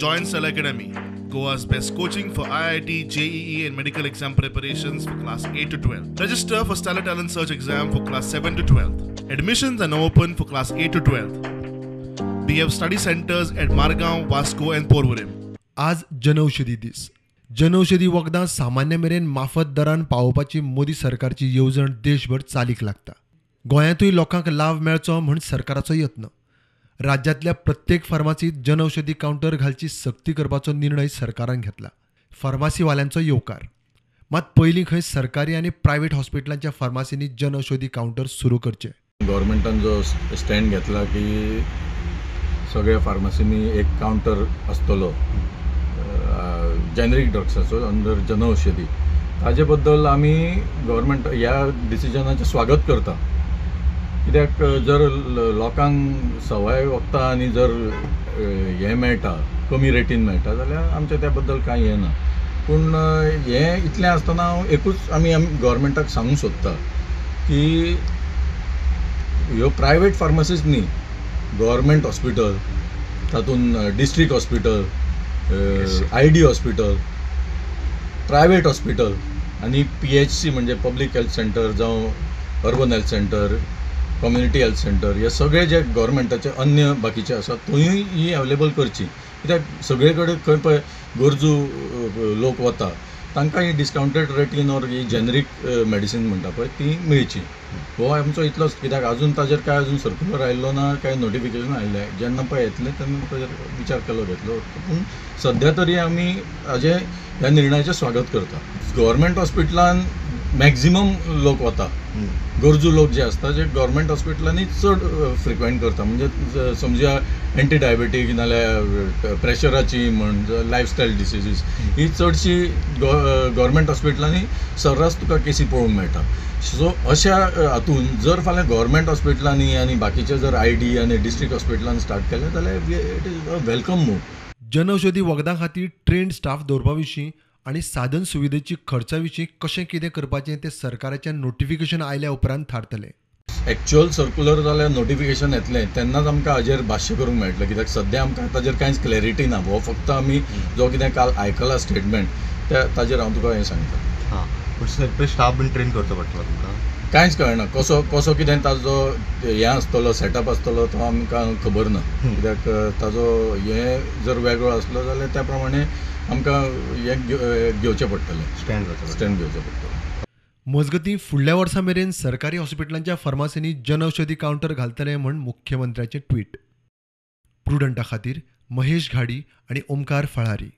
Join Stellar Academy, Goa's best coaching for IIT, JEE and medical exam preparations for class 8 to 12. Register for Stellar Talent Search exam for class 7 to 12. Admissions are now open for class 8 to 12. We have study centers at Margao, Vasco and Porvorim. आज जनौषधी दीस. जनौषधी वखदां सामान्य मेरेन माफत दरान पावोवपाची मोदी सरकारची येवजण देशभर चालीक लागता. गोंयांतूय लोकांक लाव मेळचो म्हूण सरकाराचो यत्न. राज्यांतल्या प्रत्येक फार्मासीत जनौषधी कावंटर घालची सक्ती करपाचो निर्णय सरकारान घेतला. फार्मासीवाल्यांचो येवकार. मात पयलीं खंय सरकारी आनी प्रायव्हेट हॉस्पिटलांच्या फार्मासींनी जनौषधी कावंटर सुरू करचे. गव्हर्मेंटान जो स्टँड घेतला की सगळ्या फार्मासींनी एक कावंटर आसतलो जेनरीक ड्रग्साचो अंडर जनौषधी, ताजे बद्दल आमी गव्हर्मेंट ह्या डिसिजनाचें स्वागत करता. कित्याक जर लोकांक सवाय वखदां आनी जर हें मेळटा, कमी रेटीन मेळटा जाल्यार आमचें त्या बद्दल कांय हें ना. पूण हें इतलें आसतना हांव एकूच आमी गव्हर्मेंटाक सांगूंक सोदता की ह्यो प्रायवेट फार्मासीज न्ही, गव्हर्मेंट हॉस्पिटल, तातूंत district hospital, ID hospital, private hospital आनी PHC म्हणजे पब्लीक हेल्थ सेंटर जावं urban health centre, community health centre, हे सगळे जे गव्हर्मेंटाचे अन्य बाकीचे आसा थंयूय ही अवेलेबल करची. कित्याक सगळे कडेन खंय पळय गरजू लोक वता तांकां ही डिस्कावंटेड रेटीन ऑर he generic medicine म्हणटा पळय ती मेळची. हो आमचो इतलोच. कित्याक अजून ताजेर कांय अजून सर्क्युलर आयिल्लो ना, कांय नोटिफिकेशन आयिल्लें. जेन्ना पळय येतलें तेन्ना ताजेर विचार केलो घेतलो. पूण सद्या तरी आमी हाजें ह्या निर्णयाचें स्वागत करता. गव्हर्मेंट हॉस्पिटलान मॅक्झिमम लोक वता, गरजू लोक जे आसता जे गव्हर्मेंट हॉस्पिटलांनी चड फ्रिक्वेंट करता. म्हणजे समजा एंटी डायबेटीक नाल्यार प्रेशराची म्हण, लायफस्टायल डिसिजीस ही चडशी गव्हर्मेंट हॉस्पिटलांनी सर्रास तुका केसी पळोवंक मेळटा. सो अशा हातून जर फाल्यां गव्हर्मेंट हॉस्पिटलांनी आनी बाकीचे जर आयडी आनी डिस्ट्रिक्ट हॉस्पिटलान स्टार्ट केलें जाल्यार it is a welcome move. Jan Aushadhi वखदां खातीर ट्रेन्ड स्टाफ दवरपा विशीं आनी साधन सुविधेची खर्चा विशीं कशें कितें करपाचें तें सरकाराचें नोटिफिकेशन आयल्या उपरांत थारतलें. एक्चुअल सर्क्युलर जाल्यार नोटिफिकेशन येतलें तेन्नाच आमकां हाजेर भाश्य करूंक मेळटलें. कित्याक सद्या आमकां ताजेर कांयच क्लॅरिटी ना. हो फक्त आमी जो कितें काल आयकला स्टेटमेंट त्या ताजेर हांव तुका हें सांगता. हां, पूण स्टाफ बीन ट्रेन करचो पडटलो तुमकां? कांयच कळना कसो कसो कितें ताजो हें आसतलो, सेटअप आसतलो तो आमकां खबर ना. कित्याक ताजो हें जर वेगळो आसलो जाल्यार त्या प्रमाणे आमकां हें घेवचें पडटलें, स्टँड घेवचें पडटलें. मजगतीं फुडल्या वर्सा मेरेन सरकारी हॉस्पिटलांच्या फार्मासींनी जनौषधी कावंटर घालतले म्हूण मुख्यमंत्र्याचें ट्वीट. प्रुडंटा खातीर महेश घाडी आनी ओमकार फळारी.